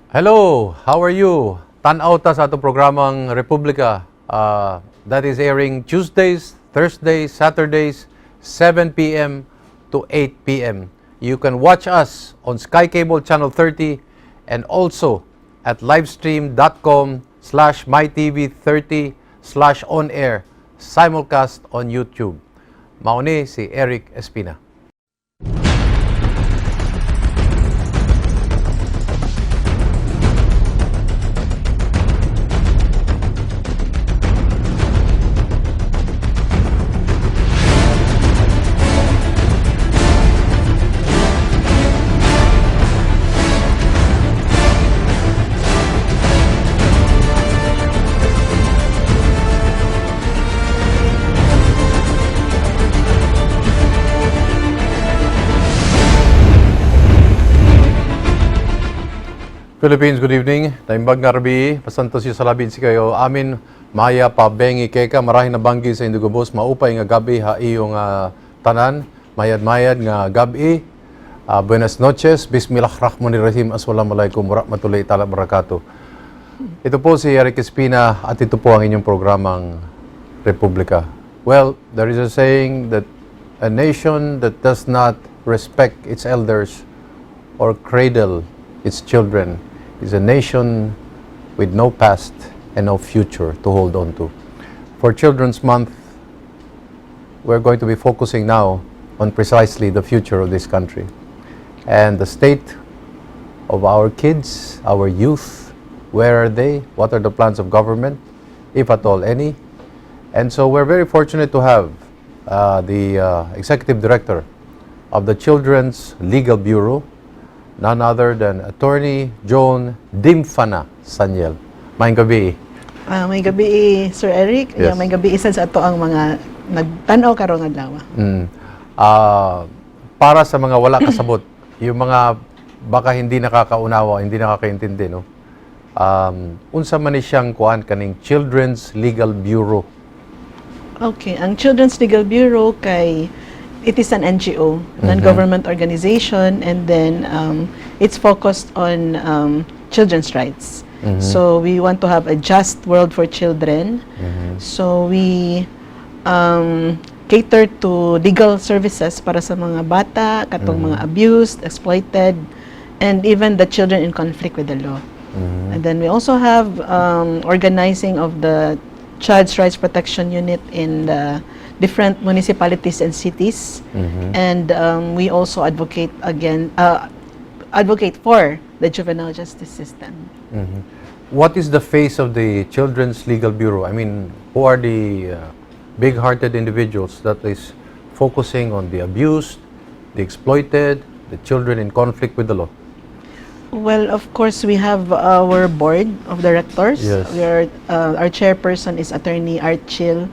Hello, how are you? Tan-aw ta sa atong programang Republika that is airing Tuesdays, Thursdays, Saturdays, 7 p.m. to 8 p.m. You can watch us on Sky Cable Channel 30 and also at livestream.com/mytv30/on air simulcast on YouTube. Mao ni si Eric Espina. Philippines, good evening. Naimbag nga rabii, pasantos sa labin si kayo. Amin, Maya pabengi keka, marahin na banggi sa Indugubos, maupay nga gabi ha iyong tanan, mayad-mayad nga gabi. Buenas noches, Bismillahirrahmanirrahim, Assalamualaikum warahmatullahi taala wabarakatuh. Ito po si Eric Espina at ito po ang inyong programang Republika. Well, there is a saying that a nation that does not respect its elders or cradle its children is a nation with no past and no future to hold on to. For Children's Month, we're going to be focusing now on precisely the future of this country and the state of our kids, our youth. Where are they? What are the plans of government, if at all any? And so we're very fortunate to have the executive director of the Children's Legal Bureau, none other than Attorney Joan Dimfana Saniel. Maayong gabii. Maayong gabii, Sir Eric. Yes. Yeah, maayong gabii sad sa atoang mga nagtan-aw karong adlaw. Para sa mga wala kasabot, yung mga baka hindi nakakaunawa, hindi nakakaintindi, no? Unsa man ni siyang kuan kaning Children's Legal Bureau? Okay, ang Children's Legal Bureau kay it is an NGO, non-government organization, and then it's focused on children's rights. So we want to have a just world for children. So we cater to legal services para sa mga bata, katong mga abused, exploited, and even the children in conflict with the law. And then we also have organizing of the Child's Rights Protection Unit in the different municipalities and cities. And we also advocate for the juvenile justice system. What is the face of the Children's Legal Bureau? I mean, who are the big-hearted individuals that is focusing on the abused, the exploited, the children in conflict with the law? Well, of course, we have our board of directors. Our chairperson is Attorney Archil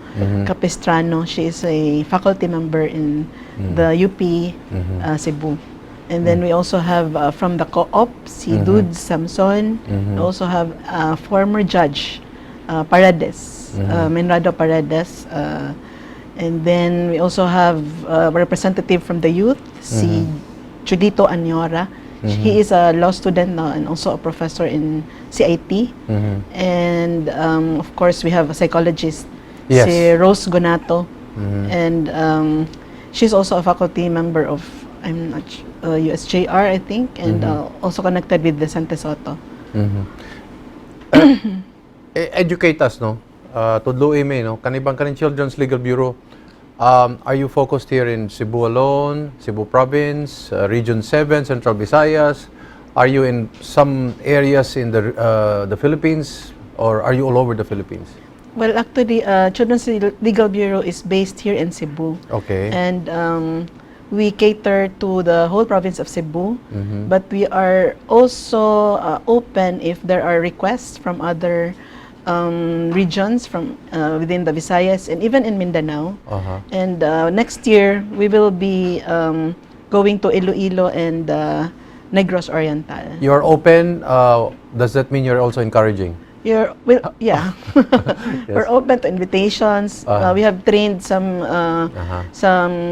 Capistrano. She is a faculty member in the UP Cebu. And then we also have from the co-op, si Dude Samson. We also have former judge, Paredes, Menrado Paredes. And then we also have a representative from the youth, si Chudito Anyora. He is a law student now and also a professor in CIT. And of course, we have a psychologist, si Rose Gonato. And she's also a faculty member of, I'm not USJR, I think, and also connected with Vicente Soto. Educate us, no? Tudloi mi, no? Kani bang kaning Children's Legal Bureau, are you focused here in Cebu alone, Cebu Province, Region 7, Central Visayas? Are you in some areas in the Philippines, or are you all over the Philippines? Well, actually, Children's Legal Bureau is based here in Cebu. And we cater to the whole province of Cebu, but we are also open if there are requests from other regions from within the Visayas and even in Mindanao. And next year, we will be going to Iloilo and Negros Oriental. You're open. Does that mean you're also encouraging? Well, yeah. We're open to invitations. We have trained some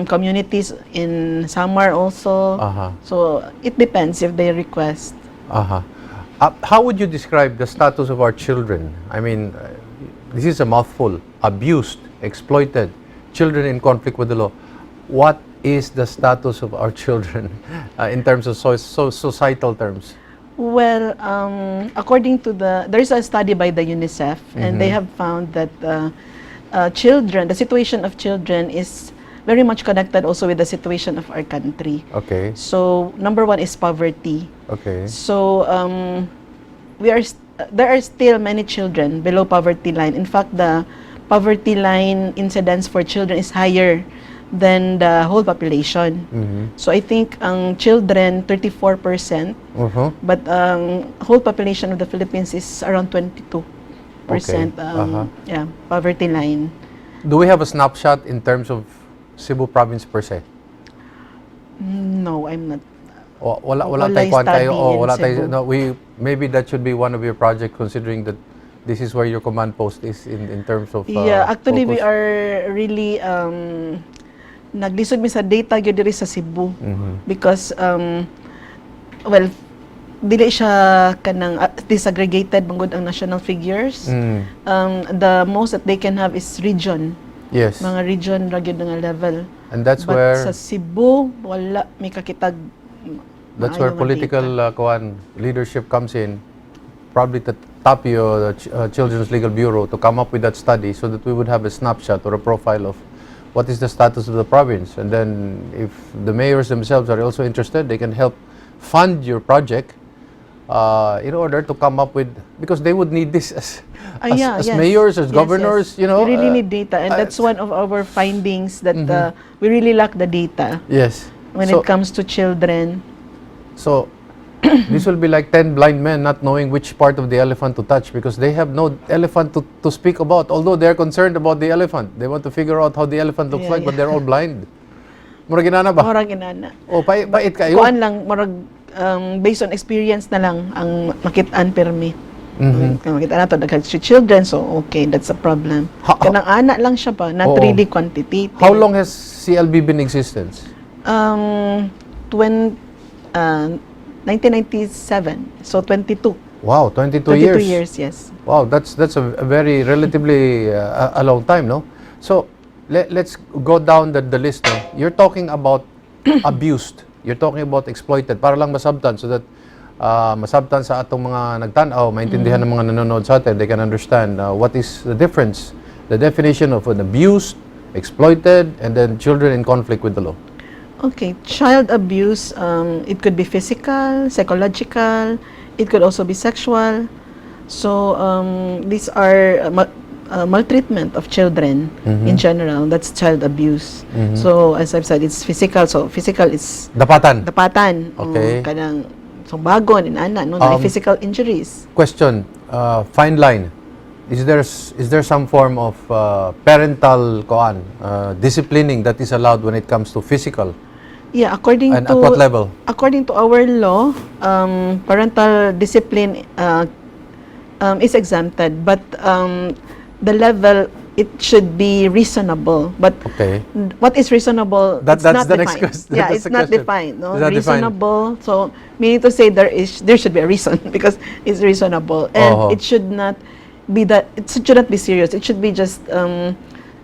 communities in Samar also. So it depends if they request. Aha. How would you describe the status of our children? I mean, this is a mouthful. Abused, exploited, children in conflict with the law. What is the status of our children in terms of societal terms? Well, according to the, there's a study by the UNICEF, and they have found that children, the situation of children is very much connected also with the situation of our country. So, number one is poverty. So, there are still many children below poverty line. In fact, the poverty line incidence for children is higher than the whole population. So, I think ang children, 34%, but ang whole population of the Philippines is around 22%, yeah, poverty line. Do we have a snapshot in terms of Cebu province per se? No, I'm not. Wala Walay tayo kuan kayo. study Oh, in wala tayo. Cebu. No, we maybe that should be one of your project, considering that this is where your command post is in terms of Yeah, actually we focus. Are really naglisod mi sa data gyud diri sa Cebu because well, dili siya kanang disaggregated bangod ang national figures. The most that they can have is region. Mga region ra gyud nga level. And that's But where sa Cebu wala may kakitag that's where maayo nga political data. Kuan leadership comes in. Probably the Tapio, the Children's Legal Bureau, to come up with that study so that we would have a snapshot or a profile of what is the status of the province. And then if the mayors themselves are also interested, they can help fund your project in order to come up with, because they would need this as, Ah, yeah, as yes. mayors, as governors, We really need data, and that's one of our findings that we really lack the data when So, it comes to children. So this will be like 10 blind men not knowing which part of the elephant to touch because they have no elephant to speak about. Although they're concerned about the elephant. They want to figure out how the elephant looks like, but they're all blind. Murag inana ba? Murag inana. Oh, pait kayo. Kuan lang, murag based on experience na lang ang makitaan permi. Kung makita nato daghan si children, so okay, that's a problem. Kanang ana lang siya pa, not Oo. Really quantitative. How long has CLB been in existence? 1997. So 22. Wow, 22 22 years. Years, yes. Wow, that's a very relatively a long time, no? So, let's go down the list, no? You're talking about abused. You're talking about exploited. Para lang masabtan so that masabtan sa atong mga nagtan-aw, maintindihan ng mga nanonood sa atin, they can understand what is the difference, the definition of an abused, exploited, and then children in conflict with the law. Okay, child abuse, it could be physical, psychological, it could also be sexual. So, these are maltreatment of children in general. That's child abuse. So, as I've said, it's physical. So, physical is Dapatan. Dapatan. Kanang so bagon in ana, no, na physical injuries. Question, fine line. Is there some form of parental koan, disciplining that is allowed when it comes to physical? Yeah, according And to at what level? According to our law, parental discipline is exempted, but the level, it should be reasonable. But what is reasonable? It's That's not the next defined. question. Yeah, That's it's the not question. defined. No? It's not defined. Reasonable. So meaning to say there should be a reason because it's reasonable, and Oo. It should not be that it should not be serious. It should be just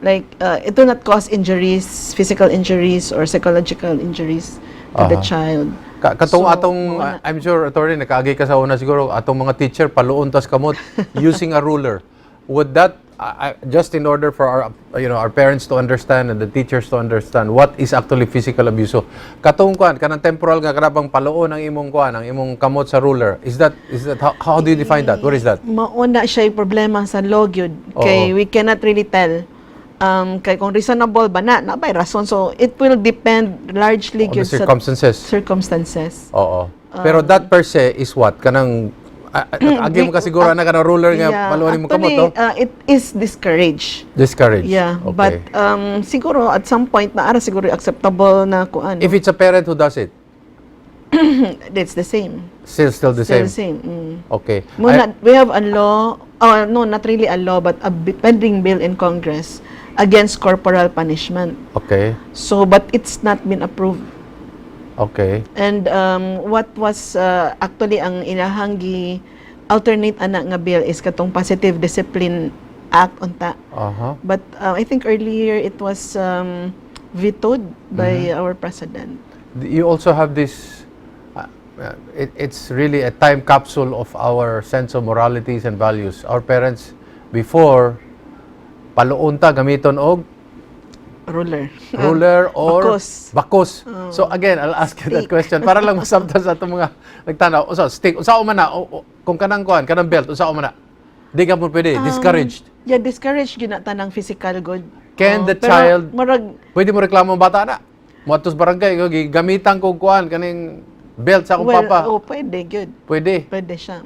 like it will not cause injuries, physical injuries or psychological injuries to the child. Katong So, atong mao na. I'm sure, attorney, nakaagi ka sa una siguro, atong mga teacher paluon tas kamot using a ruler. Would that just in order for our you know our parents to understand and the teachers to understand what is actually physical abuse. So, katong kuan kanang temporal nga grabang paluon ang imong kuan, ang imong kamot sa ruler. Is that how do you define that? What is that? Mao na siya yung problema sa law gyud kay Oo. We cannot really tell kay kung reasonable ba na na bay rason, so it will depend largely On the gyud sa circumstances. Circumstances. Oo. Pero that per se is what? Kanang agi mo ka siguro na kanang ruler nga paluon imong kamot, Actually, to? It is discouraged. Discouraged. Yeah, but siguro at some point naa ra siguro acceptable na kuan. If it's a parent who does it, It's the same. still the Still same. the same. Okay. Muna, we have a law, oh, no, not really a law, but a pending bill in Congress against corporal punishment. Okay. So, but it's not been approved. And what was actually ang ilahang gi alternate ana nga bill is katong Positive Discipline Act unta. But I think earlier it was vetoed by our president. You also have this, it's really a time capsule of our sense of moralities and values. Our parents before, paluon ta gamiton og Ruler. Ruler or Bakos. Bakos. So again, I'll ask you that Stick. Question para lang masabtan sa atong mga nagtanaw. Usa stick, unsa man na kung kanang kuan, kanang belt, unsa man na? Di ka mo pwede, discouraged. Yeah, discouraged gyud na tanang physical gud. Can Oh, the pero child- murag Pwede mo reklamo ang bata na. Moadto sa barangay, gamitan ko kuan kaning belt sa akong Well, papa. oh, pwede gyud. Pwede. Pwede siya.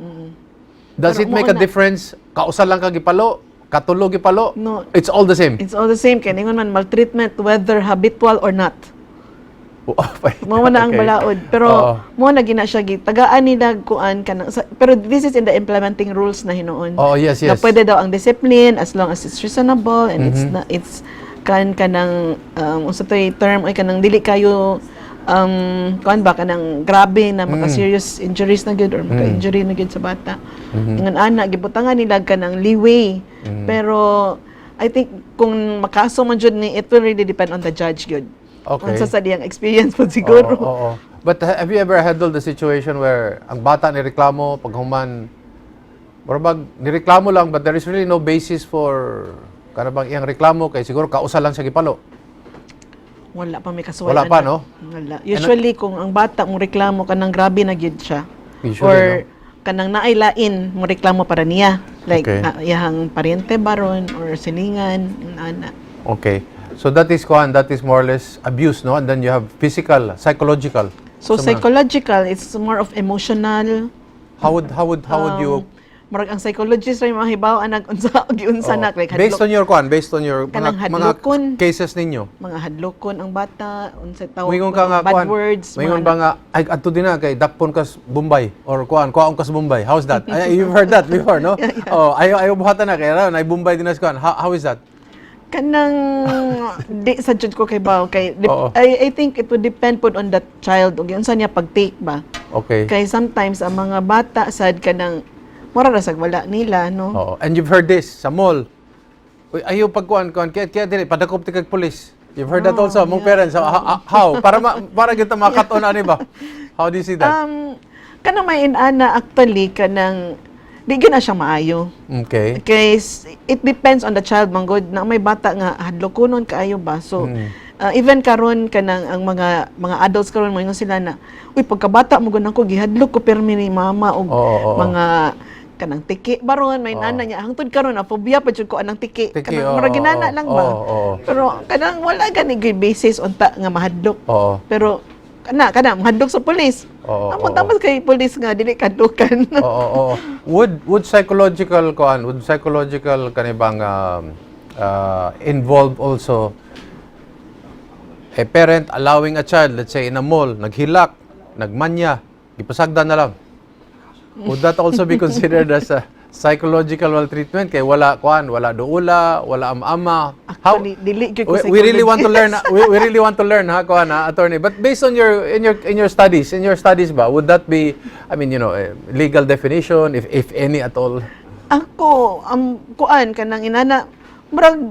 Does Pero it make a mao na. Difference? Kausa lang ka gipalo, katulo gipalo? No. It's all the same. It's all the same kay ningon man maltreatment whether habitual or not. Mao na ang balaod. Pero mao na gina siya gitagaan nila kuan kanang pero this is in the implementing rules na hinuon. Oh, yes. Na pwede daw ang discipline as long as it's reasonable and it's na it's kan kanang unsa to'y term ay kanang dili kayo kuan ba kanang grabe na maka serious injuries na gyud or maka injury na gyud sa bata. Ingon ana gibutangan nila kanang leeway. Pero I think kung makaso man jud ni, it will really depend on the judge gyud. Unsa sa diyang experience po siguro. Oo. But have you ever handled the situation where ang bata nireklamo paghuman, murag nireklamo lang but there is really no basis for kana bang iyang reklamo kay siguro kausa lang siya gipalo? Wala pa may kasuway. Wala pa, ana. No? Wala. Usually, kung ang bata mo reklamo kanang grabe na gyud siya. Usually, or no? Kanang naay lain mo reklamo para niya. Like, iyahang paryente baron or silingan, yung ana. Okay. So that is kuan, that is more or less abuse, no? And then you have physical, psychological. So, psychological, it's more of emotional. How would you Murag ang psychologist ra yung mga hibaw anag unsa giunsa Oo. na like Based hadlok, on your kuan, based on your kanang mga mga hadlokon. Cases ninyo. Mga hadlokon ang bata, unsa tawag Moingon ka nga bad kuan. words, Moingon mga ba nga ay adto din na kay dakpon kas Bombay or kuan kuwaon kas Bombay. How's that? Ay, you've heard that before, no? Oh, ayo ayo buhatan na kay ra nay Bombay din na sa kuan. How is that? Kanang di sa jud ko kay baw kay I think it would depend pod on that child ug unsa niya pag-take ba. Kay sometimes ang mga bata sad kanang mura ra sag wala nila, no. Oo. And you've heard this sa mall. Uy, ayo pagkuan kuan kaya kaya dili padakop ti kag pulis. You've heard that also among parents. So, how? Para kita makaton ani ba? How do you see that? Kanang may inana actually kanang di gyud na siya maayo. Kay it depends on the child man gud na may bata nga hadlokonon kaayo ba. So even karon kanang ang mga adults karon moingon sila na, "Uy, pagkabata mo gud ako gihadlok ko pirmi ni mama og Oo, oo, oo. mga kanang tiki baron." May nana niya hangtod karon na phobia pa jud ko anang tiki, Tiki, kanang murag ginana lang ba, pero kanang wala gani gyud basis unta nga mahadlok, pero kana kana mahadlok sa pulis. Amo tapos kay pulis nga dili kadlukan. Oo. Would psychological kuan, would psychological kanibang involve also a parent allowing a child, let's say in a mall, naghilak, nagmanya, gipasagdan na lang? Would that also be considered as a psychological maltreatment kay wala kuan, wala duula, wala ama-ama? Actually, dili gyud ko We really want to learn, we really want to learn ha, kuan ha, attorney, but based on your in your studies, in your studies ba, would that be, I mean, legal definition, if any at all? Ako, ang kuan kanang inana, murag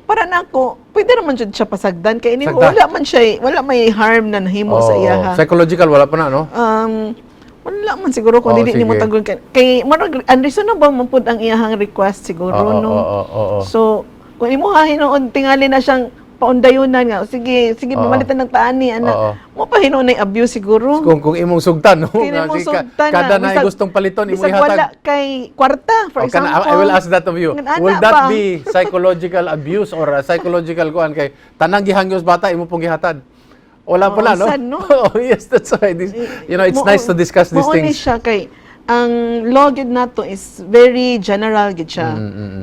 para na ako, pwede naman jud siya pasagdan kay ini Sagdan. wala man siya, wala may harm na nahimo sa iya ha. Psychological wala pa na, no? Wala man siguro kung dili nimo sige. tagol kay murag unreasonable man pud ang iyahang request siguro, no. Oo. So kung imo ha hinuon tingali na siyang paundayunan nga, "Sige, sige, mamalitan ng taani ana," mo pa hinuon na abuse siguro. Kung imong sugtan, no? Kini Nga, mo sige, sugtan kada na, na gustong paliton imo bisag ihatag. wala kay kwarta, for Oh, example. I will ask that of you. Ngan ana Will that ba? Be psychological abuse or a psychological kuan kay tanang gihangyos bata imo pong gihatad? Wala Oo, pala, no? sad, no? Oh, yes, that's why this, it's nice to discuss these Mao ni things. siya kay ang law gyud nato is very general gyud siya.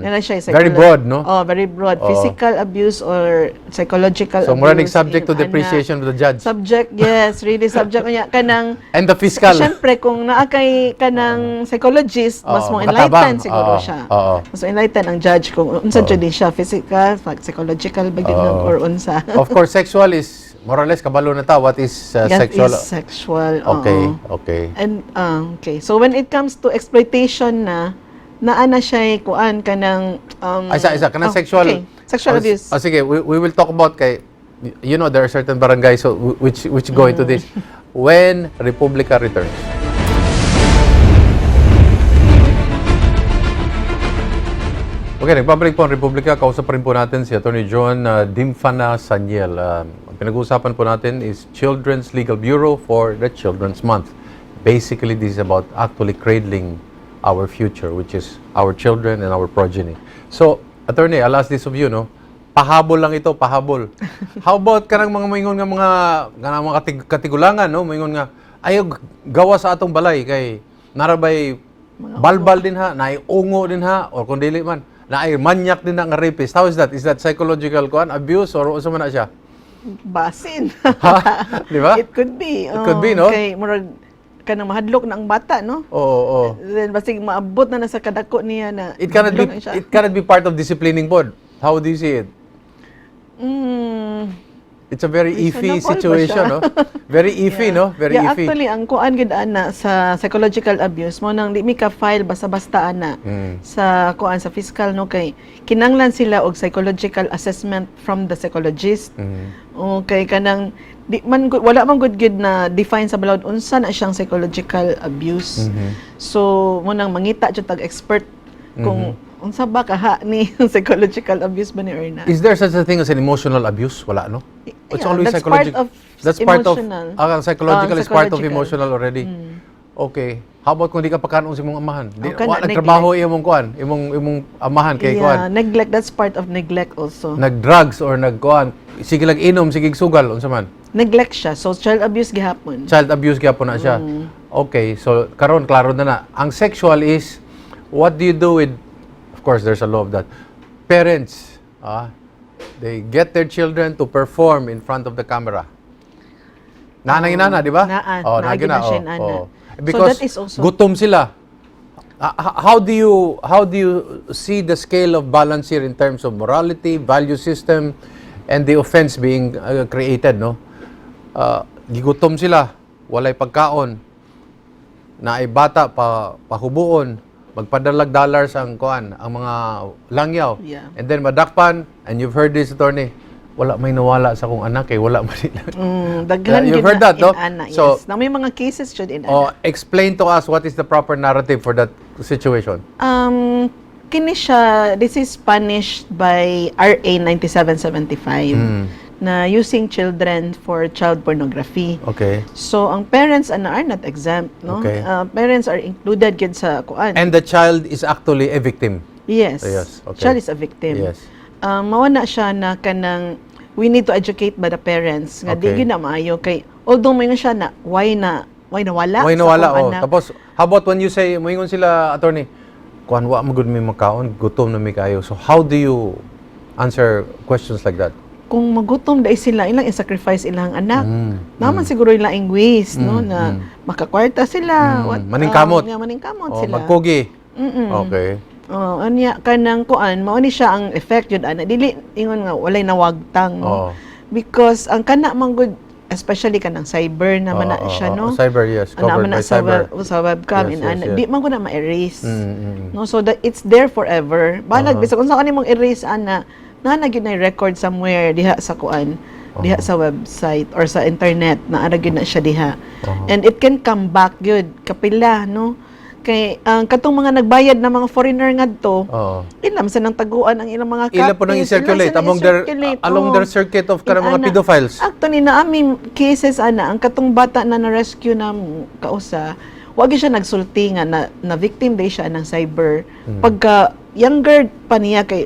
Yan na siya. Very broad, no? Oh, very broad. Oo. Physical abuse or psychological So, mura abuse. ning subject to Yung the ana. appreciation of the judge. Subject, yes, really subject niya kanang And the fiscal. Siyempre, kung naa kay kanang psychologist, mas Oo, mo makatabang. enlighten siguro siya. Mas mo enlighten ang judge kung unsa jud ni siya, physical, psychological ba gyud or unsa. Of course, sexual is More or less kabalo na ta what is That sexual. Is sexual. Oo. And okay. So when it comes to exploitation na, naa na siya kuan kanang Ay, isa, isa kanang oh, sexual okay. Sexual Oh, abuse. Oh, sige, we will talk about kay there are certain barangays so, which go into this when Republica returns. Okay, nagbabalik po ang Republika. Kausap pa rin po natin si Attorney John Dimfana Saniel. Ang pinag-uusapan po natin is Children's Legal Bureau for the Children's Month. Basically, this is about actually cradling our future, which is our children and our progeny. So, Attorney, I'll ask this of you, no? Pahabol lang ito, pahabol. How about kanang mga moingon nga mga kanang mga katigulangan, no? Moingon nga ayaw gawa sa atong balay kay narabay balbal din ha, naay ungo din ha, or kung dili man, naay manyak din na nga rapist. How is that? Is that psychological kuan abuse or unsa man na siya? Basin. Ha? Di ba? It could be. It could be, no? Kay murag kanang mahadlok na ang bata, no? Oo. Then basig maabot na na sa kadako niya na It cannot be mahadlok na siya. It cannot be part of disciplining pod. How do you see it? It's a very iffy Reasonable ba situation, siya? No? Very iffy, no? Very Yeah, iffy. actually, ang kuan gid ana sa psychological abuse mo nang di mi ka file basta-basta ana sa kuan sa fiscal, no, kay kinanglan sila og psychological assessment from the psychologist. Okay, kanang di man wala man gud gid na define sa balaod unsa na siyang psychological abuse. So mo nang mangita jud tag expert kung unsa ba kaha ni psychological abuse ba ni or na. Is there such a thing as an emotional abuse? Wala, no? It's Yeah, always that's part psychological. of That's part of emotional. ah, ang psychological Ah, is part of psychological. emotional already. Okay. How about kung di ka pakanon sa imong amahan? Di, Oh, kana, wa nagtrabaho imong kuan, imong amahan kay kuan. Yeah, neglect, that's part of neglect also. Nag-drugs or nagkuan, sige lang inom, sige sugal, unsa man. Neglect siya. So child abuse gihapon. Child abuse gyapon na siya. Okay, so karon klaro na na. Ang sexual is what do you do with, of course there's a law of that. Parents, they get their children to perform in front of the camera. Naa nang inana, di ba? Naa, Oh, naa naa gyud na, na siya oh, inana. oh. So Because that is also- gutom sila. How do you see the scale of balance here in terms of morality, value system, and the offense being created, no? Gigutom sila, walay pagkaon, naay bata pa pahubuon, magpadalag dollars ang kuan, ang mga langyaw. And then madakpan, and you've heard this, attorney, wala may nawala sa akong anak eh, wala man nila. Daghan Yeah, you've gyud heard na that, no? inana, So- yes. Na may mga cases jud inana. Oh, explain to us what is the proper narrative for that situation. Kini siya, this is punished by RA 9775 na using children for child pornography. So ang parents ana are not exempt, no? Parents are included gyud sa kuan. And the child is actually a victim. Yes. Child is a victim. Mao na siya na kanang we need to educate by the parents nga di gyud na maayo kay although may na siya na why nawala Why sa nawala akong oh. anak. Tapos how about when you say moingon sila, attorney, kuan wa man gud mi makaon, gutom na mi kayo. So how do you answer questions like that? Kung magutom dai sila, ilang i-sacrifice ilang anak. Naman siguro ilang ways, no, na makakwarta sila, what, Maningkamot. Yeah, maningkamot Oh, sila. magkugi. Okay. Oh, anya kanang kuan, mao ni siya ang effect jud ana. Dili ingon nga walay nawagtang, no? Because ang kana man gud, especially kanang cyber na man na siya, no? Cyber, yes. Ana Covered man na by sa cyber. web, sa webcam in ana, di man gud na ma-erase. No, so that it's there forever. Balag bisag unsa kanimong erase ana, naa na gyud na record somewhere diha sa kuan, diha sa website or sa internet na ara gyud na siya diha. And it can come back gyud kapila, no? Kay ang katong mga nagbayad na mga foreigner ngadto, ilam sa nang taguan ang ilang mga Ila po nang copies, i-circulate ila sa nang among their i-circulate, along oo. their circuit of kanang mga Inana. pedophiles. Actually, na aming cases ana, ang katong bata na na-rescue na kausa, wag gyud siya nagsulti nga na, na victim day siya ng cyber. Pagka younger pa niya kay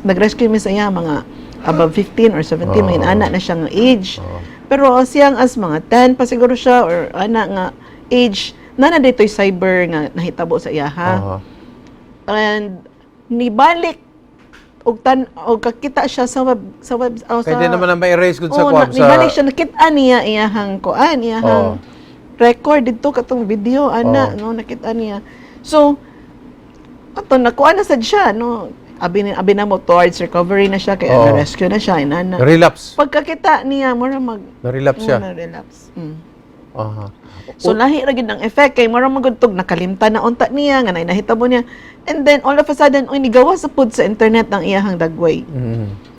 nag-rescue mi sa iya mga above 15 or 17, may ana na siya nga age. Pero siyang as mga 10 pa siguro siya or ana nga age, na na dito'y cyber nga nahitabo sa iya ha. And nibalik og tan og kakita siya sa web oh, Kaya sa di naman na ma-erase gud sa Oo, kuan na, sa nibalik siya, nakita niya iyahang kuan, iyahang record didto katong video ana, no, nakita niya. So ato nakuan na sad siya, no. Abi na mo towards recovery na siya kaya na-rescue na siya, inana. Relapse. Pagkakita niya, mura mag Na-relapse siya. Na relapse. So lahi ra gid ang effect kay mura magudtog nakalimtan na unta niya nga nay nahitabo niya. And then all of a sudden, uy, nigawa sa pud sa internet ang iyahang dagway.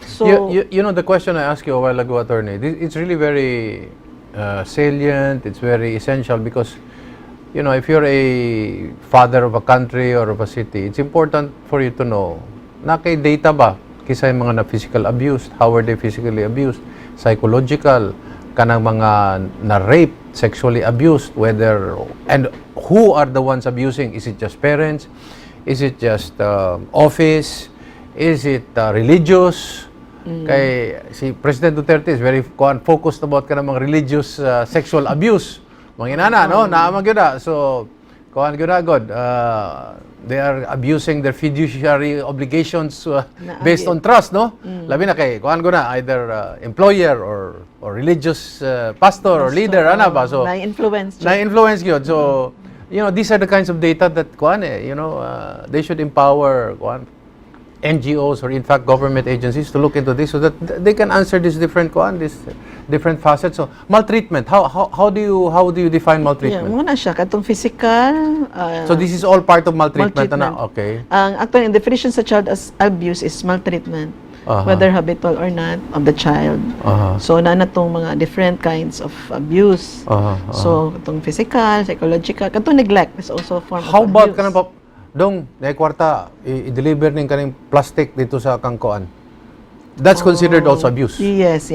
So The question I asked you a while ago, attorney, it's really very salient, it's very essential because, if you're a father of a country or of a city, it's important for you to know, naa kay data ba? Kinsa yung mga na physical abuse, how were they physically abused, psychological, kanang mga na-rape, sexually abused, whether, and who are the ones abusing? Is it just parents? Is it just office? Is it religious? Kay si President Duterte is very kuan focused about kanang mga religious sexual abuse. Mga inana, no? Naa man gyud na. So, kuan gyud na god. They are abusing their fiduciary obligations based on trust, no? Labi na kay kuan gyud na either employer or religious pastor or leader, ana ba? So, na-influence siya. Na-influence gyud. So, these are the kinds of data that kuan eh, they should empower kuan NGOs or in fact government agencies to look into this so that they can answer these different kuan, these different facets. So, maltreatment, how do you define maltreatment? Yeah, mao na siya katong physical So this is all part of maltreatment, maltreatment. Ana? Okay. Ang actually, ang definition sa child as abuse is maltreatment, whether habitual or not, of the child. So naa na tong mga different kinds of abuse. So katong physical, psychological, katong neglect is also a form How of about abuse. Kanang pap dong, na kwarta i-deliver ning kaning plastic dito sa kangkoan? That's considered also abuse. Yes.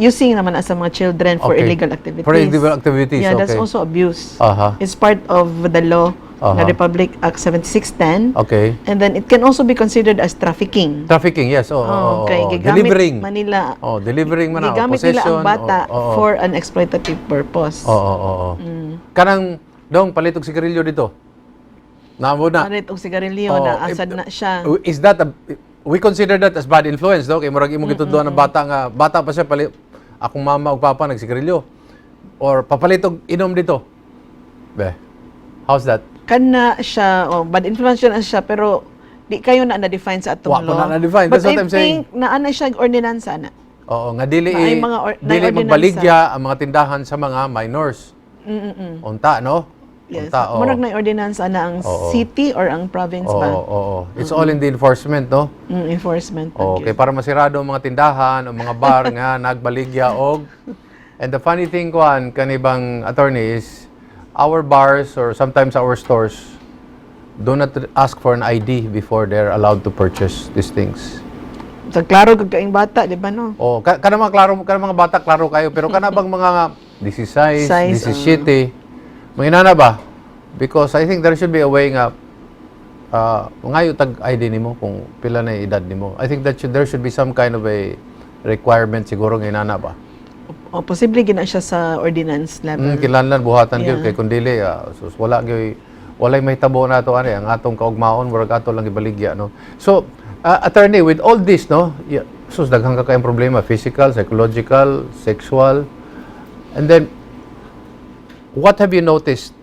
Using naman as mga children for illegal activities. For illegal activities, Yeah, that's okay. also abuse. It's part of the law, the Republic Act 7610. And then it can also be considered as trafficking. Trafficking, yes. Oh, Oh, oo, kay oo. gigamit Delivering. Manila. Oh, delivering man na, Gigamit nila ang possession. bata Oo. for an exploitative purpose. Oo. Kanang dong palit og sigarilyo dito. Naamo na. Palit og sigarilyo Oo, na asad na siya. Is that a, we consider that as bad influence, no? Kay murag imong gitudloan ang bata nga bata pa siya, palit akong mama ug papa nagsigarilyo or papalit og inom dito. Be. How's that? Kana siya, oh, bad influence yun na siya, pero di kayo na na-define sa atong Wa pa law. na na-define. But That's what I I'm saying. think naa na siya ordinance ana. Oo, nga dili Naay mga naay dili ordinansa. magbaligya ang mga tindahan sa mga minors. Unta, no? Yes. Unta, oo. Murag na ordinance ana ang city or ang province Oo, ba? oo. It's all in the enforcement, no? Enforcement. Okay, para masirado ang mga tindahan o mga bar nga nagbaligya og. And the funny thing kuan kanibang attorney is our bars or sometimes our stores do not ask for an ID before they're allowed to purchase these things. Sa klaro kag kaing bata, di ba, no? Oh, kana mga klaro, kana mga bata klaro kayo, pero kana bang mga this is size, Size, this is shitty. Mga inana ba? Because I think there should be a way nga ngayo tag ID nimo kung pila na yung edad nimo. I think that should there should be some kind of a requirement siguro nga inana ba. O posible gina siya sa ordinance level. Kinahanglan buhatan gyud kay kun dili sus, wala gyud, walay mahitabo nato ani ang atong kaugmaon, murag ato lang ibaligya, no. So, attorney, with all this, no, yeah, sus, daghan ka kayong problema, physical, psychological, sexual. And then what have you noticed?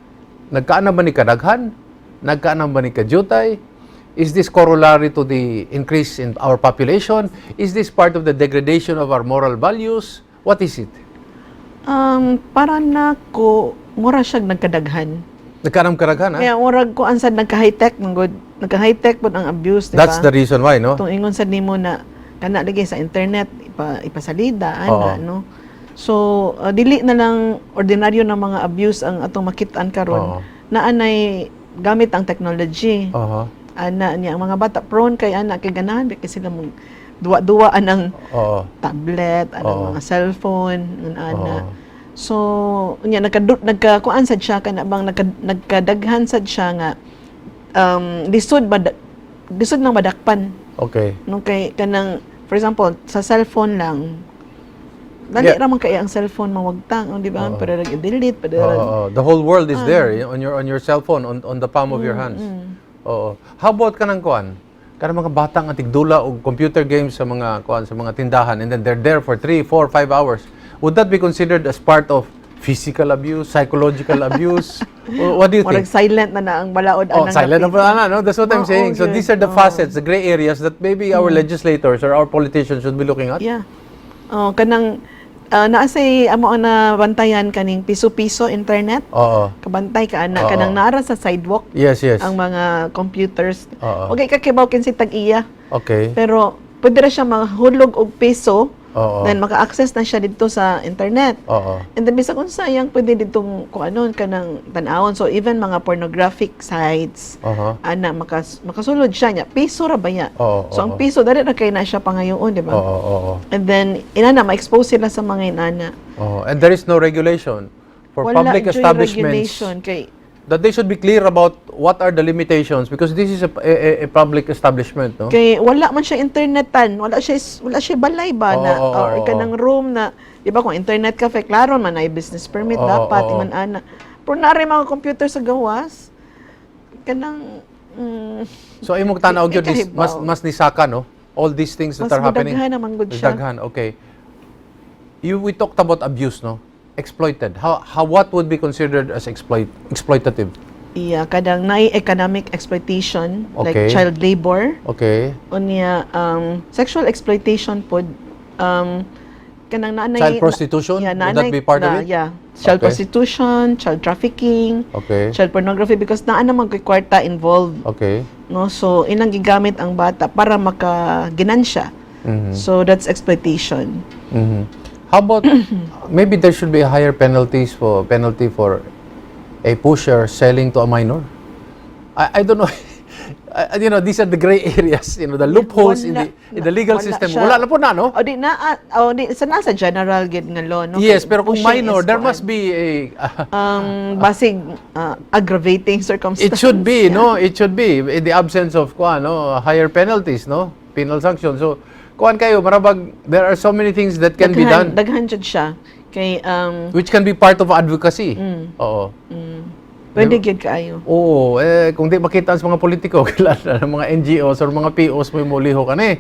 Nagkaana ba ni kadaghan? Nagkaana ba ni kadyutay? Is this corollary to the increase in our population? Is this part of the degradation of our moral values? What is it? Para nako, mura siya nagkadaghan. Nagkaanam kadaghan, ha? Kaya murag ko sad nagka-high-tech man gud. Nagka-high-tech pud ang abuse, di ba? That's the reason why, no? Itong ingon sad nimo na kana lagi sa internet ipasalida ana, no. So dili na lang ordinaryo na mga abuse ang atong makit-an karon na anay gamit ang technology. Ana niya ang mga bata prone kay ana kay ganahan kay sila mong duwa-duwa anang tablet, anang mga cellphone, ana. So, unya nagka kuan sad siya kana bang nagkadaghan sad siya nga lisod nang madakpan. No, kay kanang for example sa cellphone lang dali ra man kay ang cellphone mawagtang, oh, di ba? Pero nag-delete, pero Oo. The whole world is there eh, on your cell phone, on the palm of your hands. Oo. How about kanang kuan? Kanang mga batang ang tigdula og computer games sa mga kuan, sa mga tindahan, and then they're there for 3, 4, 5 hours. Would that be considered as part of Physical abuse, psychological abuse. What do you Murag think? Silent na na ang balaod Oh, anang silent na napito. pala na, no? That's what I'm Oo, saying. So yun. these are the facets, the gray areas that maybe our legislators or our politicians should be looking at. Yeah. Oh, kanang naa say amo ang nabantayan kaning piso-piso internet. Kabantay ka ana kanang naara sa sidewalk ang mga computers. Okay ka kibaw kinsay tag-iya. Pero pwede ra siya mahulog og piso, then maka-access na siya dito sa internet. And then bisag unsa yang pwede ditong kung ano kanang tan-awon. So even mga pornographic sites, ana makasulod siya niya. Piso ra ba ya? So ang piso dali ra kay na siya pangayoon, di ba? Oo, oo. And then inana ma-expose sila sa mga inana. Oo. And there is no regulation for Wala public juy establishments regulation kay that they should be clear about what are the limitations because this is a public establishment, no? Kay wala man siya internetan, wala siya balay ba na or kanang room na, di ba, kung internet cafe, klaro man ay business permit dapat ingon ana. Pero naa ray mga computer sa gawas kanang So imong tanaw Di gyud is kahibaw. mas nisaka, no? All these things that Mas are happening. mudaghan naman gud siya. Daghan, okay. We talked about abuse, no? Exploited. How what would be considered as exploitative? Iya, kanang naay economic exploitation like child labor. Unya sexual exploitation pod, kanang naanay Child prostitution? Yeah, Would that naanay be part of it? Yeah. Child prostitution, child trafficking, child pornography because naa naman koy kwarta involved, no? So ilang gigamit ang bata para makaginansya. So that's exploitation. How about maybe there should be a higher penalties for penalty for a pusher selling to a minor? I don't know. These are the gray areas, the loopholes in the legal Wala system. siya. Wala na po na, no? O di na o di sa nasa general gid nga law, no? Yes, Kay pero kung pushing minor, is there kuan. Must be a Basig aggravating circumstance. It should be, no? It should be in the absence of kuan, no, higher penalties, no? Penal sanction. So, kuan kayo, marabag there are so many things that can be done Daghan jud siya. Kay which can be part of advocacy. Oo. Pwede gyud kaayo. Oo, eh, kung di makita sa mga politiko, kilala ng mga NGOs or mga POs mo mulihok ani.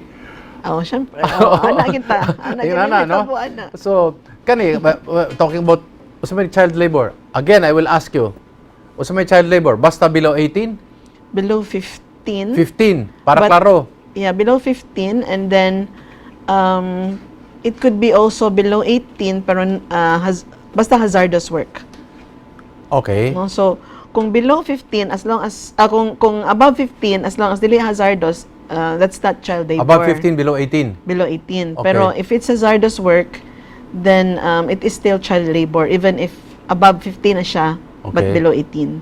Oh, syempre. Oh, ana kita. Ana Yun kita ana, no? Ana. So, kani talking about usa may child labor. Again, I will ask you. Usa may child labor, basta below 18? Below 15. 15, para klaro. Yeah, below 15 and then it could be also below 18 pero basta hazardous work. No? So, kung below 15 as long as kung above 15, as long as dili hazardous, that's not child labor. Above 15, below 18. Below 18. Pero if it's hazardous work, then it is still child labor even if above 15 na siya but below 18.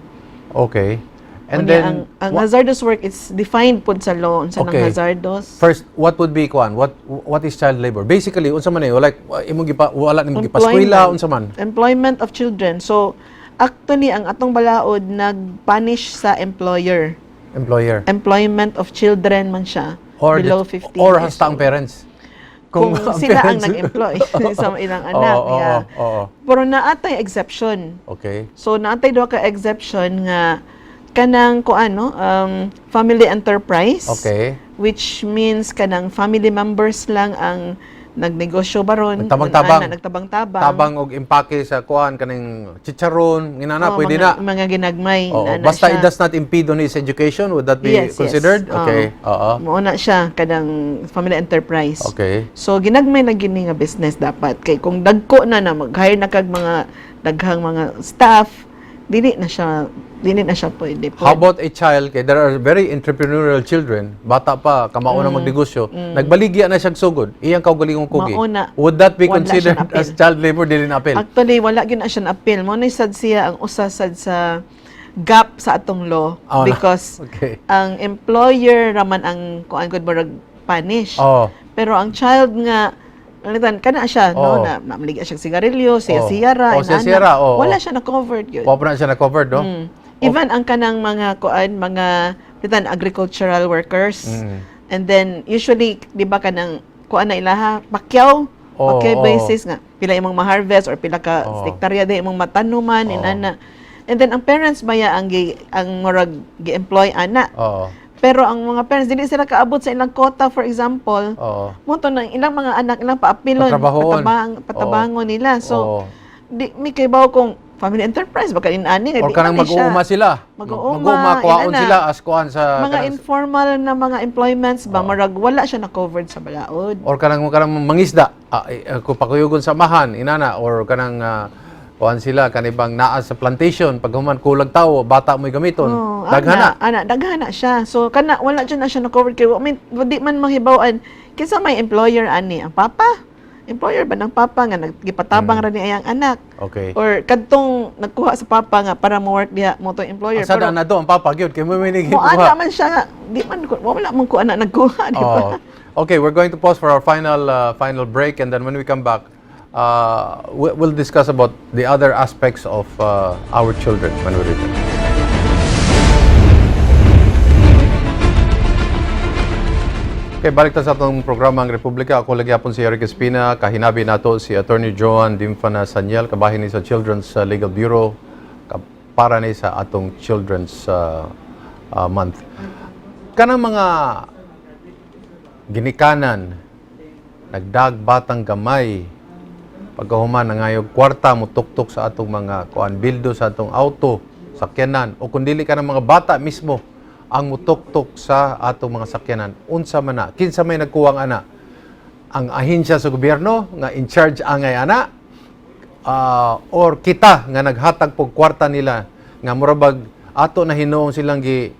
Okay. And Unya, then ang hazardous work, it's defined pod sa law unsa nang hazardous. First, what would be kuan? What is child labor? Basically, unsa man eh, like imong gipa wala nimong gipaskwela, unsa man? Employment of children. So actually ang atong balaod nag-punish sa employer. Employer. Employment of children man siya Or below 15 or years hasta ang old. parents. Kung sila ang nag-employ sa ilang anak. Oo. Pero naatay exception. So naatay duha ka exception nga kanang kuan, no, family enterprise. Which means kanang family members lang ang nagnegosyo baron, Nagtabang-tabang. ana, nagtabang-tabang. Tabang og impake sa kuan kaning chicharon, nginana Oo, pwede mga, na. Mga ginagmay. Na Basta siya. it does not impede on his education, would that be Yes. considered? Oo. Okay. Mao na siya kanang family enterprise. So ginagmay lang gini nga business dapat kay kung dagko na na mag-hire na kag mga daghang mga staff, dili na siya pwede po. How about a child? Kay there are very entrepreneurial children, bata pa, kamao na magnegosyo, nagbaligya na siyang sugod, iyang kaugalingong kugi. Mao na. Would that be Wala considered siya as child labor? Dili na appeal? Actually, wala gyud na siya appeal. Mao na sad siya ang usa sad sa gap sa atong law Oh, na. because ang employer raman ang kuan gud murag punish. Pero ang child nga Alitan, kana siya, no, na namaligya siya sigarilyo, siya siyara, Oh, siya siyara, oo. wala siya na covered yun. Wa pa na siya na-covered, no? Even ang kanang mga kuan, mga litan agricultural workers. And then usually di ba kanang kuan na ilaha pakyaw, pakyaw basis nga pila imong ma-harvest or pila ka hektarya di imong matanuman inana. And then ang parents baya ang murag gi-employ ana. Pero ang mga parents dili sila kaabot sa ilang quota, for example. Mo to nang ilang mga anak ilang paapilon, Patrabahoon. patabang, patabangon nila. So Di mi kaybaw kung family enterprise baka inani nga Or di kanang man ni siya. mag-uuma sila. Mag-uuma, Mag-uuma, kuhaon inana. sila as kuan sa Mga informal na mga employments ba, marag wala siya na covered sa balaod. Or kanang mangisda, kung pakuyugon sa amahan inana, or kanang kuan sila kanibang naa sa plantation, pag human kulag tawo, bata mo'y gamiton. Oh, Daghana. Ana, daghana siya. So kana wala jud na siya na covered kay I mean, di man mahibaw-an kinsa may employer ani, ang papa? Employer ba ng papa nga naggipatabang ra ni ayang anak? Or kadtong nagkuha sa papa nga para mo work diha mo tong employer? Ang sada na do ang papa gyud kay mo may Mo ana man siya nga di man wala man ko ana nagkuha, di ba? Oh. Okay, we're going to pause for our final break, and then when we come back, we'll discuss about the other aspects of our children when we return. Okay, balik ta sa atong programa, Ang Republika. Ako lagi hapon si Eric Espina. Kahinabi nato si Attorney Joan Dimfana Saniel, kabahin ni sa Children's Legal Bureau, para ni sa atong Children's Month. Kanang mga ginikanan, nagdag batang gamay, pagkahuman nangayog kwarta, mutuktok sa atong mga kuan, bildo sa atong auto, sakyanan, o kung dili ka ng mga bata mismo ang mutuktok sa atong mga sakyanan, unsa man na, kinsa may nagkuwang ana? Ang ahensya sa gobyerno nga in charge angay ana, or kita nga naghatag pog kwarta nila nga murabag ato na hinuon silang gi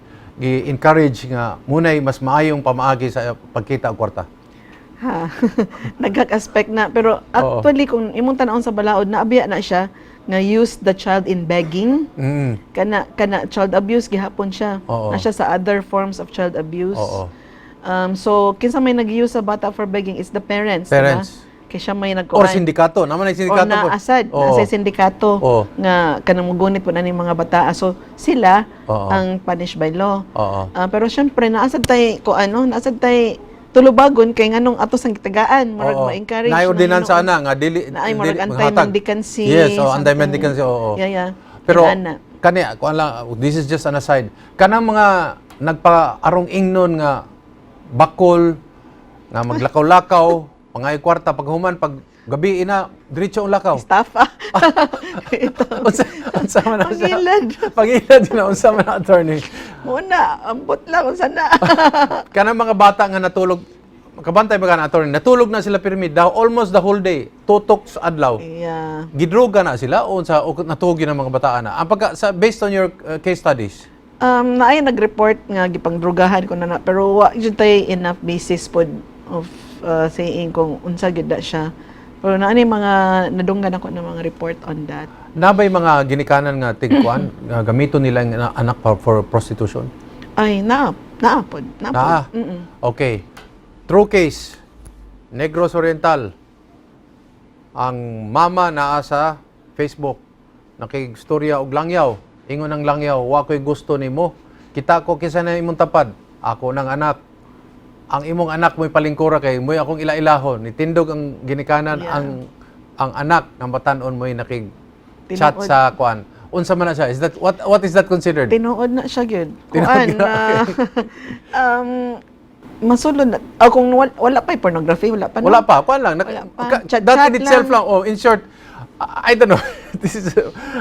encourage nga munay mas maayong pamaagi sa pagkita og kwarta? Ha. Nagkak-aspect na, pero actually kung imong tan-awon sa balaod, naabiya na siya nga use the child in begging. Kana child abuse gihapon siya. Na siya sa other forms of child abuse. So kinsa may nag-use sa bata for begging is the parents, diba? Parents. Kay siya may nagkuan. Or sindikato, naman ay Or sindikato po. naasad, nasa sindikato nga kanang mugunit po na ning mga bata. So sila ang punished by law. Ah, pero syempre naasad tay ko ano, naasad tay tulubagon kay nganong ato sang gitagaan, murag ma-encourage Naay na ordinansa hinuon. ana nga dili Naay murag dili maghatag. anti-mendicancy. Yes, oh, something. anti-mendicancy, oo. Yeah. Pero Inana. kani kuan lang, this is just an aside. Kanang mga nagpaarong ingnon nga bakol nga maglakaw-lakaw, pangay kwarta, paghuman pag gabi ina diretso ang lakaw. Estafa. Ito. Unsa man na siya? Pangilad. Pangilad na, unsa man na, attorney? Muna, ambot lang unsa na. Kanang mga bata nga natulog, kabantay ba ka na, attorney? Natulog na sila pirmi daw almost the whole day, tutok sa adlaw. Gidroga na sila o unsa o natuog yun ang mga bataan na? Ang pagka, sa, based on your case studies. Naay nag-report nga gipangdrugahan ko na pero wa jud tay enough basis pod of saying kung unsa gyud na siya. Pero naa ni mga nadunggan ako ng mga report on that. Nabay mga ginikanan nga tigkuan nga gamiton nila ang anak for prostitution? Ay, naa, naa pod, naa pod. Naa. Okay. True case. Negros Oriental. Ang mama naa sa Facebook. Nakigstorya og langyaw. Ingon ang langyaw, "Wa ko'y gusto nimo. Kita ko kinsa na imong tapad. Ako nang anak. Ang imong anak mo'y palingkura kay mo'y akong ilailahon." Nitindog ang ginikanan ang anak ng batan-on mo'y nakig chat Tinuod. sa kuan. Unsa man na siya? Is that what is that considered? Tinuod na siya gyud. Tinuod Kuan gyud, na masulod na oh, kung wala pa pornography, wala pa, no? Wala pa, kuan lang. Wala pa. Chat-chat That in itself lang. lang. Oh, in short, I don't know. This is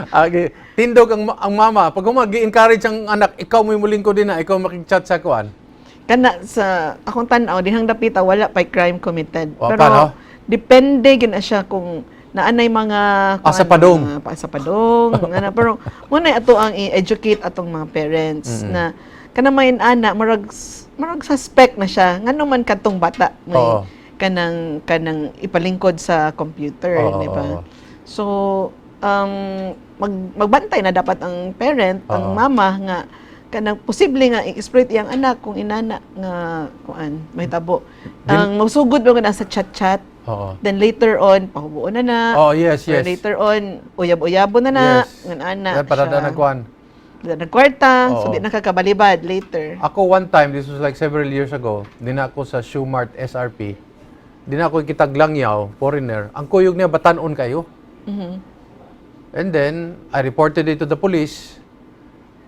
okay. Tindog ang mama. Pag gi-encourage ang anak, ikaw mo'y mulingko din na, ikaw makig-chat sa kuan. Kana sa akong tan-aw dihang dapita wala pay crime committed. Wa Pero pa, no? depende gyud na siya kung naanay mga Ah, sa kuan, padong. mga pa sa padong nga na, pero muna ato ang i-educate atong mga parents na kana may ana murag suspect na siya ngano man kadtong bata may kanang ipalingkod sa computer, di ba? So magbantay na dapat ang parent, ang mama nga kanang posible nga i-exploit iyang anak kung inana nga kuan mahitabo. Ang magsugod mo na sa chat-chat, then later on pahubuon na na. Oh, yes, Or later on uyab-uyabo na na ngan ana. Then para siya. na kuan. Nagkwarta, so di nakakabalibad later. Ako one time, this was like several years ago, din ako sa Shoemart SRP. Din ako kitag langyaw, foreigner. Ang kuyog niya batan-on kayo. And then I reported it to the police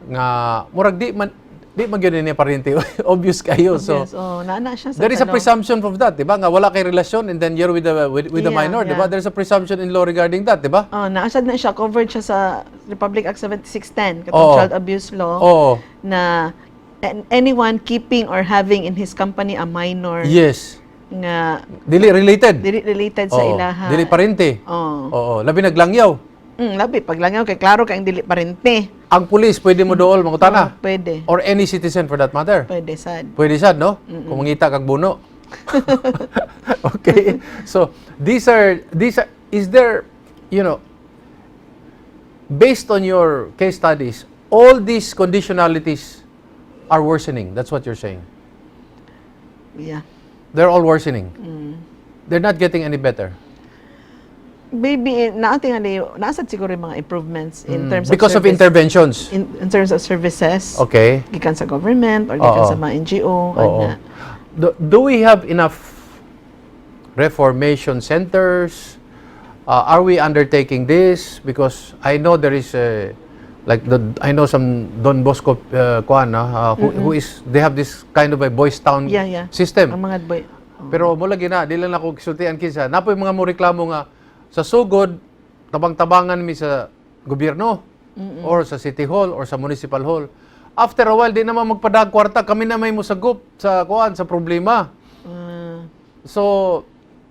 nga murag di man Di man gyud niya parente. Obvious kayo. So, Yes, oh, naa siya sa there is a tanong. Presumption of that, di ba? Nga wala kay relasyon and then you're with the minor, di ba? There's a presumption in law regarding that, di ba? Oh, naa siya na siya, covered siya sa Republic Act 7610, katong child abuse law na anyone keeping or having in his company a minor nga Dili related. Dili related sa ilaha. Dili parente. Oh. Oo, labi naglangyaw. Labi paglangaw kay klaro kay dili parente. Ang pulis pwede mo dool mangutana. Oh, pwede. Or any citizen for that matter. Pwede sad. Pwede siya, no? Kung mangita kag buno. Okay. So, these are, is there, based on your case studies, all these conditionalities are worsening. That's what you're saying. Yeah. They're all worsening. They're not getting any better. Maybe naa tingali naa sad siguro yung mga improvements in terms Because of of service, interventions. in terms of services. Gikan sa government or gikan Oo. Sa mga NGO, ana. Do we have enough reformation centers? Are we undertaking this? Because I know there is a, like the I know some Don Bosco kuan, who is they have this kind of a boys town system. Ang mga boy. Oh. Pero mo lagi na, di lang ako kisultian kinsa. Napoy mga mo reklamo nga sa sugod tabang-tabangan mi sa gobyerno or sa city hall or sa municipal hall. After a while, di naman magpadag kwarta, kami na may musagop sa kuan, sa problema. So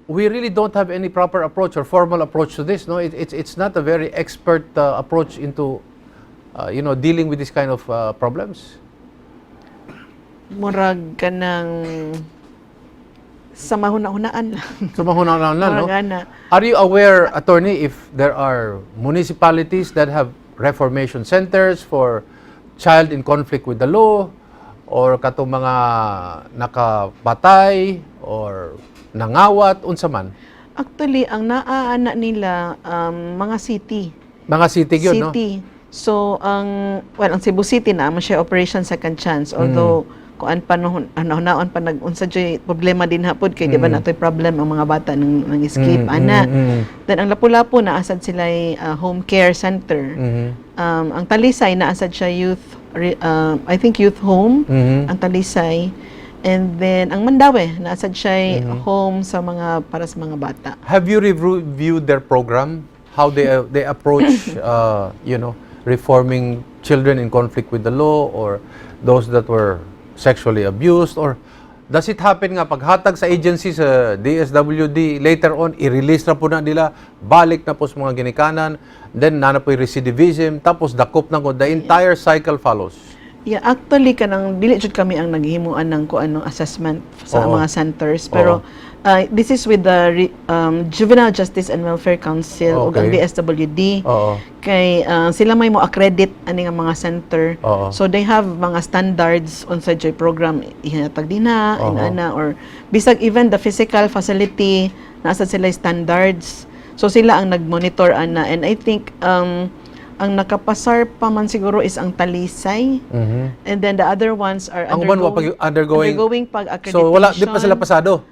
we really don't have any proper approach or formal approach to this, no? It's not a very expert approach into dealing with this kind of problems. Murag kanang sa mahuna-hunaan lang. So mahuna lang, no? Murag ana. Are you aware, attorney, if there are municipalities that have reformation centers for child in conflict with the law or katong mga nakapatay or nangawat, unsa man? Actually, ang naa-ana nila mga city. Mga city yun, no? City. So, ang well, ang Cebu City na mo siya Operation Second Chance. Although kuan pa noon, ano naon pa nag unsa jud problema din hapod kay di ba natoy problem ang mga bata nang escape ana. Then ang Lapu-Lapu naa sad sila home care center. Ang Talisay naa sad siya youth I think youth home ang Talisay. And then ang Mandaue naa sad siya home sa mga para sa mga bata. Have you reviewed their program? How they approach reforming children in conflict with the law or those that were sexually abused, or does it happen nga paghatag sa agency sa DSWD, later on i-release na po na nila, balik na po sa mga ginikanan, then naa na po recidivism, tapos dakop na ko, the entire cycle follows? Yeah, actually kanang dili jud kami ang naghimuan ng kuan ng assessment sa Oo. Mga centers, pero this is with the Juvenile Justice and Welfare Council ug ang DSWD Oo. Kay sila may mo accredit ani nga mga center. Oo. So they have mga standards unsa jud program ihatag dinha, Oo. Inana or bisag even the physical facility naa sad sila standards. So sila ang nagmonitor ana, and I think ang nakapasar pa man siguro is ang Talisay. And then the other ones are Ang uban wa pag undergoing. Undergoing pag-accreditation. So wala di pa sila pasado.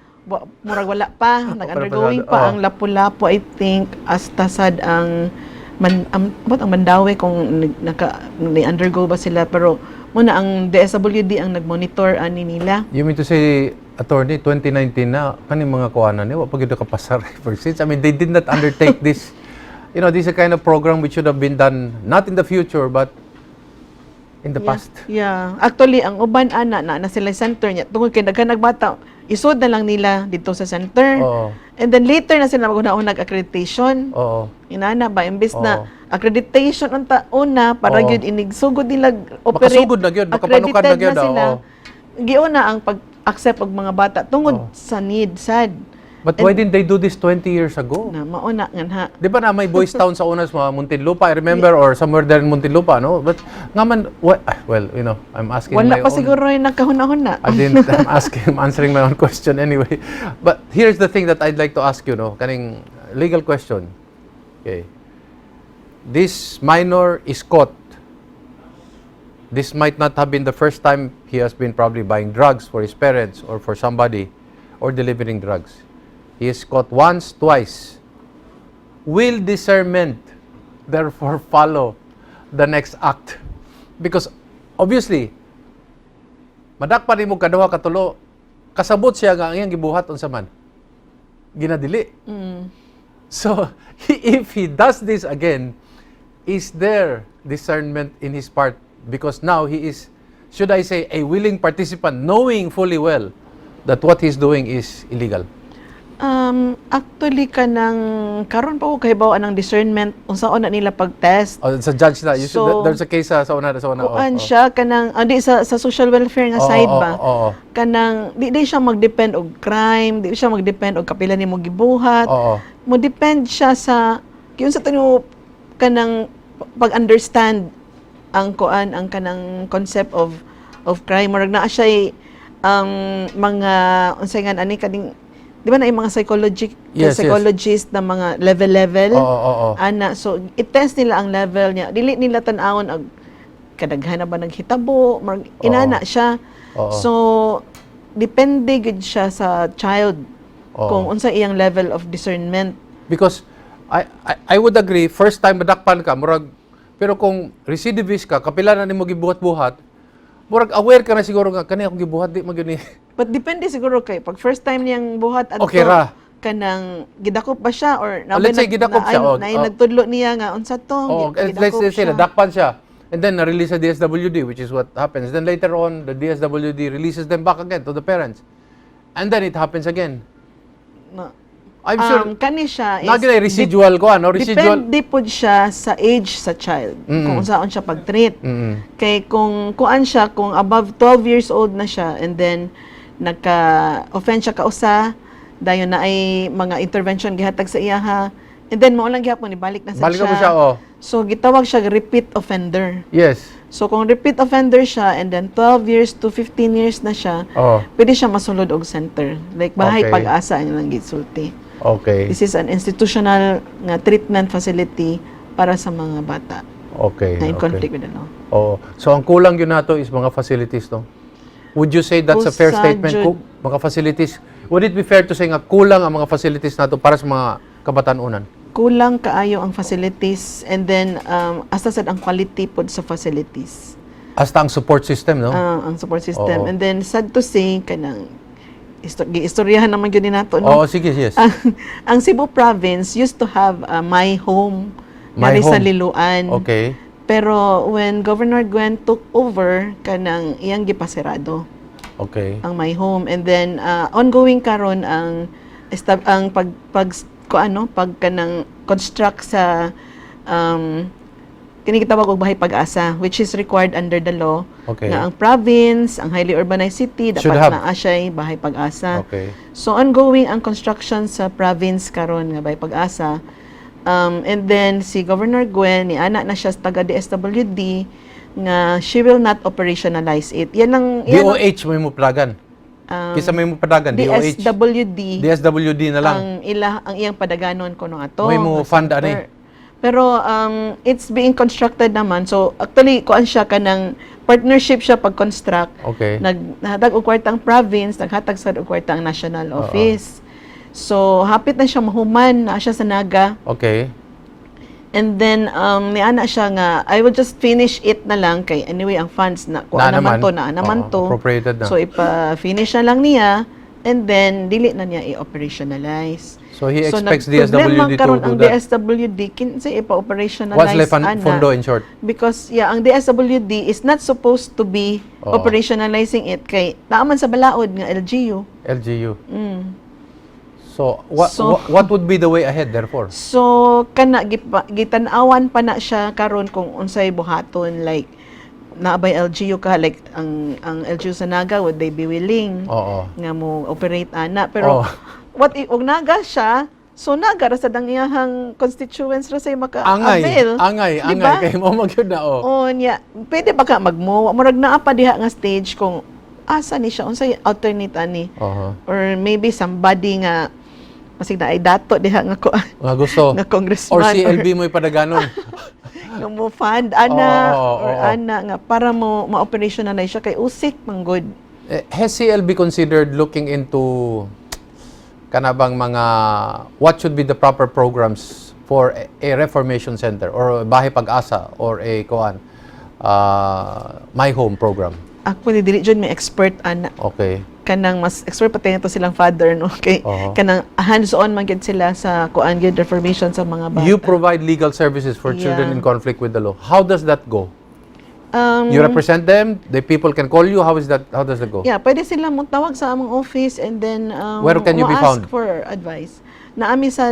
Murag wala pa. Nag-undergoing pasado. Pa Oo. ang Lapu-Lapu, I think, hasta sad ang man, about ang Mandaue kung naka ni-undergo ba sila, pero muna ang DSWD ang nagmonitor ani nila. You mean to say, attorney, 2019 na, kaning mga kuanan ni, wa pa gyud nakapasar ever since. I mean, they did not undertake this. This is a kind of program which should have been done not in the future, but in the past. Yeah. Actually, ang uban ana na na sila center niya. Tungod kay daghan nagbata, isod na lang nila dito sa center. Oo. And then later na sila mag-una accreditation. Oo. Inana ba imbes Oo. na accreditation unta una para Oo. Gyud inig sugod nila operate. Makasugod na gyud, makapanukad na Accredited gyud, na sila. Oo. Giuna ang pag-accept og mga bata tungod Oo. Sa need sad. But why didn't they do this 20 years ago? Na mauna ngan ha. Di ba na may Boys Town sa una sa mga Muntinlupa, I remember, or somewhere there in Muntinlupa, no? But nga man, what, ah, well, I'm asking Wala my pa own, siguro yung nagkahuna-huna. I didn't, I'm asking, I'm answering my own question anyway. But here's the thing that I'd like to ask you, no? Kaning legal question. Okay. This minor is caught. This might not have been the first time he has been probably buying drugs for his parents or for somebody or delivering drugs. He is caught once, twice. Will discernment therefore follow the next act? Because obviously, Madakpan nimo kaduha, katulo, kasabot siya nga ang iyang gibuhat unsa man? Ginadili. So, if he does this again, is there discernment in his part? Because now he is, should I say, a willing participant, knowing fully well that what he's doing is illegal. Actually, kanang karon pa ko kahibaw anang discernment, unsaon na nila pag-test. Oh, sa judge na. You So, there's a case sa una. Oh, Kuan oh. siya kanang di sa social welfare nga side ba. Oo. Kanang di siya magdepend og crime, di siya magdepend og kapila nimo gibuhat. Mo depend siya sa kiunsa to nimo kanang pag-understand ang kuan, ang kanang concept of crime. Murag naa siya ang mga unsay nga ani, kaning di ba na yung mga psychologic psychologist na mga level level Oo. ana. So i-test nila ang level niya, dili nila tan-awon og kadaghan na ba naghitabo, murag inana siya. So depende gud siya sa child kung unsa iyang level of discernment. Because I would agree, first time madakpan ka, murag, pero kung recidivist ka, kapila na nimo gibuhat-buhat, murag aware ka na siguro nga, kani akong gibuhat, di man gyud ni. But depende siguro kay pag first time niyang buhat adto, Okay ra. Kanang gidakop ba siya or Oh, let's say gidakop siya, oh, naay oh. nagtudlo niya nga unsa to, Oh, let's gidakop say siya. Nadakpan siya. And then na-release sa DSWD, which is what happens. Then later on, the DSWD releases them back again to the parents. And then it happens again. Na, I'm sure, kani siya is na gyud residual ko, ano? Residual. Depende pod siya sa age sa child kung unsaon siya pag-treat. Kay kung kuan siya, kung above 12 years old na siya and then nagka-offense siya kausa, dayon na ay mga intervention gihatag sa iyaha, and then mao lang gihapon ibalik na sa Balik siya. na po siya, oh. So gitawag siya repeat offender. So kung repeat offender siya and then 12 years to 15 years na siya, pwede siya masulod og center. Like Bahay Pag-asa ang ilang gisulti. This is an institutional nga treatment facility para sa mga bata na in conflict with the law. Oh. So ang kulang yun nato is mga facilities, no? Would you say that's a fair Usa statement? jud. Mga facilities. Would it be fair to say nga kulang ang mga facilities nato para sa mga kabatanunan? Kulang kaayo ang facilities and then asa sad ang quality pod sa facilities. Hasta ang support system, no? Ah, ang support system. Oo. And then sad to say, kanang giistoryahan naman gyud ni nato, no? Oo, sige, yes. Ang Cebu province used to have a My Home My diri sa Home. Liloan. Pero when Governor Gwen took over, kanang iyang gipasirado ang My Home, and then ongoing karon ang pag pag ko ano, pag kanang construct sa kini gitawag og Bahay Pag-asa, which is required under the law nga ang province, ang highly urbanized city, Should dapat have. naa siya'y Bahay Pag-asa. So ongoing ang construction sa province karon nga Bahay Pag-asa. And then si Governor Gwen ni ana na siya sa taga DSWD nga she will not operationalize it. Yan ang DOH may mo padagan. Kinsa may mo padagan? DOH. DSWD. DSWD na lang. Ang ila, ang iyang padaganon kuno ato. May mo nga fund center. ani. Pero it's being constructed naman. So actually kuan siya, kanang partnership siya pag-construct. Naghatag og kwarta ang province, naghatag sad og kwarta ang national office. So hapit na siya mahuman, na siya sa Naga. And then niana siya nga I will just finish it na lang kay anyway ang funds na kuan Na naman naman. to, na naman Oo, to. appropriated na. So ipa-finish na lang niya and then dili na niya i-operationalize. So he So expects nagproblema DSWD to karon do ang that. DSWD, kinsa ipa-operationalize What's left ana? Fundo, in short? Because yeah, ang DSWD is not supposed to be Oo. Operationalizing it kay naa man sa balaod nga LGU. LGU. So, So- what would be the way ahead, therefore? So kana gitan-awan pa na siya karon kung unsay buhaton, like naa bay LGU ka, like ang LGU sa Naga, would they be willing Oo. Nga mo operate ana? Pero Oo. what if og Naga siya, so Naga ra sad ang iyahang constituents ra say Angay, maka-avail. angay, Di angay. ba? Kay mo magyud na, oh. Oh, niya, pwede ba ka magmo? Murag naa pa diha nga stage kung asa ni siya, unsay alternate ani or maybe somebody nga masig na ay dato diha nga ko Nga gusto. nga congressman Or CLB mo ipadaganon. Nga mo fund ana Oo, or oo. ana nga para mo ma-operationalize siya kay usik man gud. Eh, has CLB considered looking into kanabang mga what should be the proper programs for a reformation center or a Bahay Pag-asa or a kuan, My Home program? Actually, dili jud may expert ana. Kanang mas expert pati to silang father, no, kay kanang hands-on man gyud sila sa kuan gyud, reformation sa mga bata. You provide legal services for children in conflict with the law. How does that go? You represent them? The people can call you? How is that? How does that go? Yeah, pwede sila mo tawag sa among office and then Where can you be mo-ask found? for advice. Naa mi sa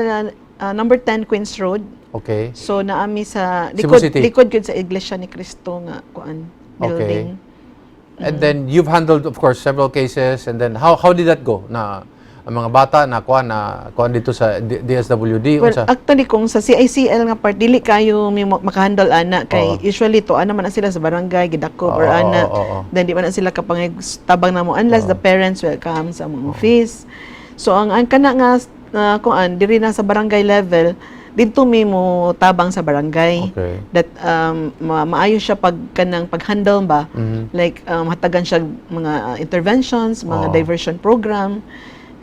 number 10 Queens Road. So naa mi sa Cebu likod City. Likod gyud sa Iglesia ni Cristo nga kuan building. And then you've handled, of course, several cases, and then how did that go? Na ang mga bata na kuan dito sa DSWD, Well, unsa? Actually, kung sa CICL nga part, dili kayo may makahandle ana kay usually to ana man na sila sa barangay gidakop or ana. Oo, oo. Then di man na sila kapangig tabang namo unless the parents will come sa among office. So ang kana nga kuan diri na sa barangay level, didto mi mo tabang sa barangay. That maayo siya pag kanang pag-handle ba. Like hatagan siya mga interventions, mga diversion program.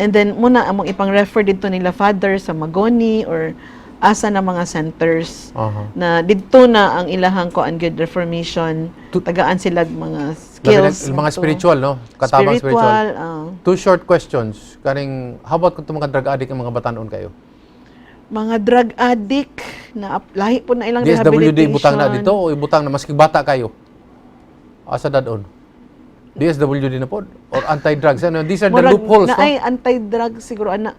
And then muna among ipang-refer didto nila father sa Magoni or asa na mga centers na didto na ang ilahang kuan gyud, reformation, tagaan sila mga Labi na skills mga ngadto. Spiritual, no? Katabang spiritual. Spiritual, ah. Two short questions. Kaning, how about kung mga drug addict ang mga batanon kayo? Mga drug addict na lahi po na ilang DSWD rehabilitation. Ibutang na dito o ibutang na maski bata kayo? Asa dadon? DSWD na po? Or anti-drugs? Ano, these are the Murag loopholes, no? naay anti-drug siguro ana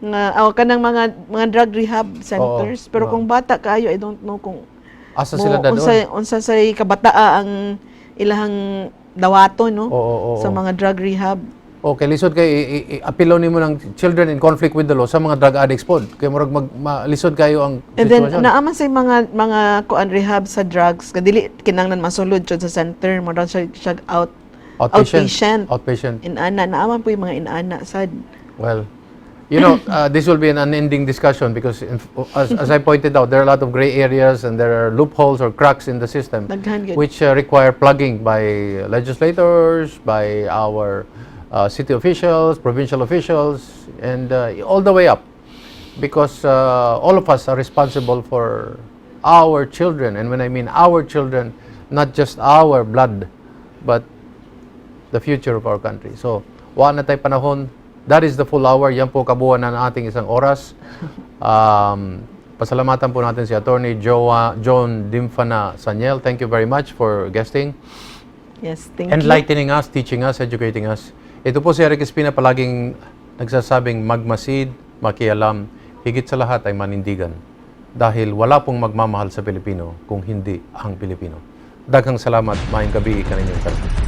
nga oh, kanang mga drug rehab centers, pero kung bata kayo, I don't know kung Asa sila dadon? Unsa say kabataa ang ilahang dawato, no, Oo, oo, sa oo. mga drug rehab. Okay, lisod kay apilo nimo ng children in conflict with the law sa mga drug addicts pod. Kay murag mag lisod kayo ang And then sitwasyon. naa man say mga kuan rehab sa drugs nga dili kinahanglan masulod jud sa center, mo siya out Outpatient. Outpatient. Outpatient. Inana, naa man po yung mga inana sad. Well, this will be an unending discussion because, as I pointed out, there are a lot of gray areas and there are loopholes or cracks in the system Daghan gyud. which require plugging by legislators, by our city officials, provincial officials, and all the way up. Because all of us are responsible for our children. And when I mean our children, not just our blood, but the future of our country. So, wa na tay panahon. That is the full hour. Yan po kabuuan na ng ating isang oras. Pasalamatan po natin si Attorney John Dimfana Saniel. Thank you very much for guesting. Yes, thank you. Enlightening us, teaching us, educating us. Ito po si Eric Espina, palaging nagsasabing magmasid, makialam, higit sa lahat ay manindigan. Dahil wala pong magmamahal sa Pilipino kung hindi ang Pilipino. Daghang salamat, maayong gabii kaninyong tanan.